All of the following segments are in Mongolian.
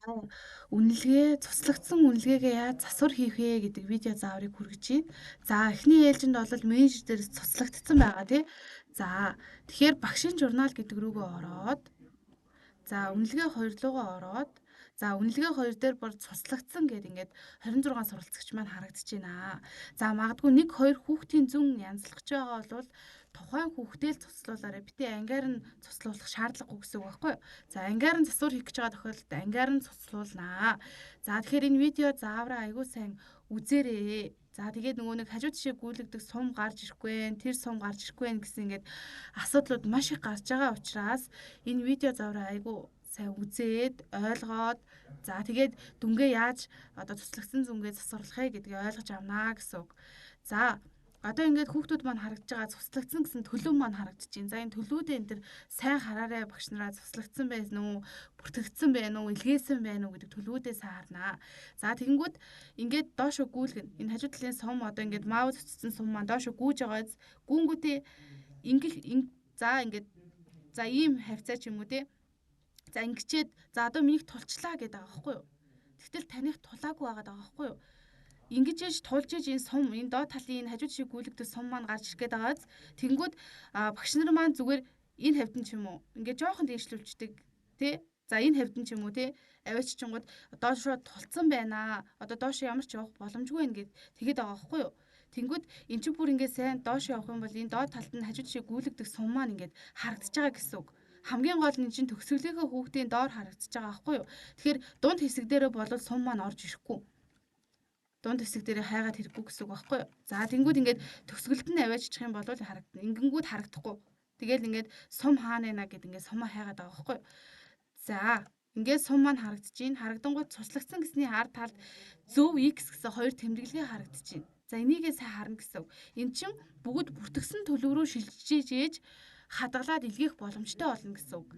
Үнэлгээ, цуцлагдсан үнэлгээгээ яаж засвар хийх вэ гэдэг видео зааврыг хүргэж байна. За, эхний ээлжинд бол менежер дээрээс цуцлагдсан байгаа тий. За, тэгэхээр багшийн журнал гэдэг рүүгээ ороод, за, үнэлгээ 2 руугаа ороод, за, үнэлгээ 2 дээр бүр цуцлагдсан гэд ингээд 26 суралцагч маань харагдаж байна. За, магадгүй 1 2 хүүхдийн зүүн янзлах гэж байгаа бол тухайн хүүхдээ л цуцлуулаарай. Битээ ангиар нь цуцлуулах шаардлагагүй гэсэн үг байхгүй юу? За, ангиар нь засвар хийх гэж байгаа тохиолдолд ангиар нь цуцлуулнаа. За, тэгэхээр энэ видео заавраа айгүй сайн үзээрэй. За, тэгээд нөгөө нэг хажуу тишээ гүйлгдэг сум гарч ирэхгүй вэ, тэр сум гарч ирэхгүй вэ гэсэн ингээд асуудлууд маш их гарч байгаа учраас энэ видео заавраа айгүй сайн үзээд, ойлгоод, за тэгээд дүнгээ яаж одоо цуцлагдсан дүнгээ засварлах вэ гэдгийг ойлгож авнаа гэсэн үг. За, одоо ингээд хүүхдүүд маань харагдаж байгаа цуцлагдсан гэсэн төлөв маань харагдаж байна. За, энэ төлөвүүдээ энэ төр сайн хараарай багш нараа, цуцлагдсан байсан уу, бүртгэгдсэн байна уу, илгээсэн байна уу гэдэг төлөвүүдээ сайн харнаа. За, тэгэнгүүт ингээд доошо гүйлгэн. Энэ хажуу талын сум одоо ингээд маус цуцсан сум маань доошо гүйж байгааз гүнгүүтээ ингэх, за ингээд за ийм хавцаа ч юм уу те. За, ингэчээд за одоо минийх тулчлаа гэдэг байгаа байхгүй юу? Тэгтэл таних тулаагүй байгаа даа байхгүй юу? Ингэж ээж тулж ээж энэ сум энэ доод талын энэ хажуу тишээ гүйлэгдэх сум маань гарч ирэх гээд байгааз тэгэнгүүт багш нар маань зүгээр энэ хавьтан ч юм уу ингээд жоохон дээшлүүлждэг тий. За, энэ хавьтан ч юм уу тий авааччингууд доошоо тулцсан байна. Одоо доошоо ямар ч явах боломжгүй юм гэд тэгэд байгаа байхгүй юу? Тэнгүүд эн чинь бүр ингээд сайн доошоо явах юм бол энэ доод талд нь хажуу тишээ гүйлэгдэх сум маань ингээд харагдаж байгаа гэсэн үг. Хамгийн гол нь чинь төгсгөлийнхөө хүүхдийн доор харагдаж байгаа байхгүй юу? Тэгэхээр дунд хэсэг дээрээ болвол сум маань орж ирэхгүй. Дунд хэсэг дээрээ хайгаад хэрэггүй гэсэн үг байхгүй юу? За, тэнгүүд ингээд төгсгөлд нь авааччих юм бол харагдана. Ингэнгүүд харагдахгүй. Тэгэл ингээд сум хаана байна гэд ингээд сумаа хайгаад байгаа байхгүй юу? За, ингээд сум маань харагдаж байна. Харагдангууд цуцлагдсан гэсний ард талд зөв X гэсэн хоёр тэмдэглэгээ харагдаж байна. За, энийгээ сайн харна гэсэн үг. Эн чинь бүгд бүртгэсэн төлөв рүү шилжиж ээж хадгалаад илгээх боломжтой болно гэсэн үг.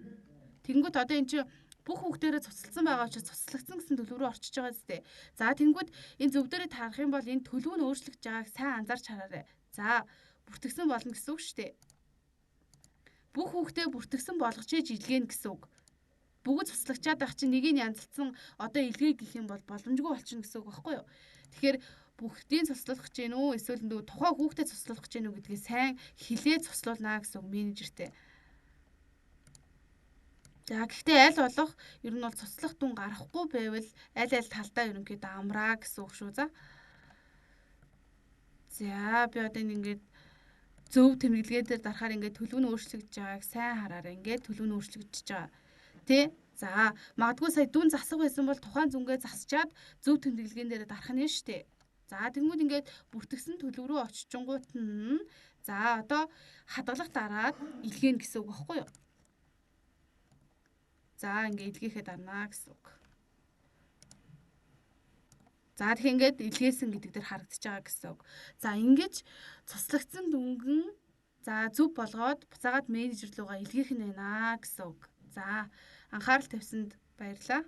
Тэнгүүт одоо эн чинь бүх хүүхдээрээ цуцлагдсан байгаа учраас цуцлагдсан гэсэн төлөв рүү орчиж байгаа зү. За, тэнгүүд энэ зөв дээрээ таарах юм бол энэ төлөв нь өөрчлөгдөж байгааг сайн анзаарч хараарай. За, бүртгэсэн болно гэсэн үг шүү дээ. Бүх хүүхдээ бүртгэсэн болгож ээж илгээнэ гэсэн үг. Бүгд цуцлагчаад байх чинь нэгийг янзалцсан одоо илгээ гэх юм бол боломжгүй болчихно гэсэн үг байхгүй юу? Тэгэхээр бүгдийг цуцлах гэж гин үү эсвэл нөгөө тухайн хүүхдэд цуцлах гэж гин үү гэдгийг сайн хилээ цуцлуулнаа гэсэн үг менежертэй. За, гэхдээ аль болох ер нь бол цуцлах дүн гарахгүй байвал аль аль талдаа ерөнхийдөө амраа гэсэн үг шүү. За. За, би одоо энэ ингээд зөв тэмдэглэгээ дээр дарахаар ингээд төлөв нь өөрчлөгдөж байгааг сайн хараарай. Ингээд төлөв нь өөрчлөгдөж байгаа. Тэ? За, магадгүй сая дүн засах байсан бол тухайн зүнгээ засчаад зөв тэмдэглэгээн дээр дарах нь шүү дээ. За, тэнгууд ингээд бүртгэсэн төлөв рүү очичингуут нь за одоо хадгалах дараад илгээнэ гэсэн үг байхгүй юу? За, ингээ илгээхээ дарнаа гэсэн үг. За, тэгэхээр ингээд илгээсэн гэдэг дээр харагдаж байгаа гэсэн үг. За, ингэж цуцлагдсан дүнгэн за зөв болгоод буцаагаад менежер рүүгээ илгээх нь байна гэсэн үг. За, анхаарал тавьсанд баярлалаа.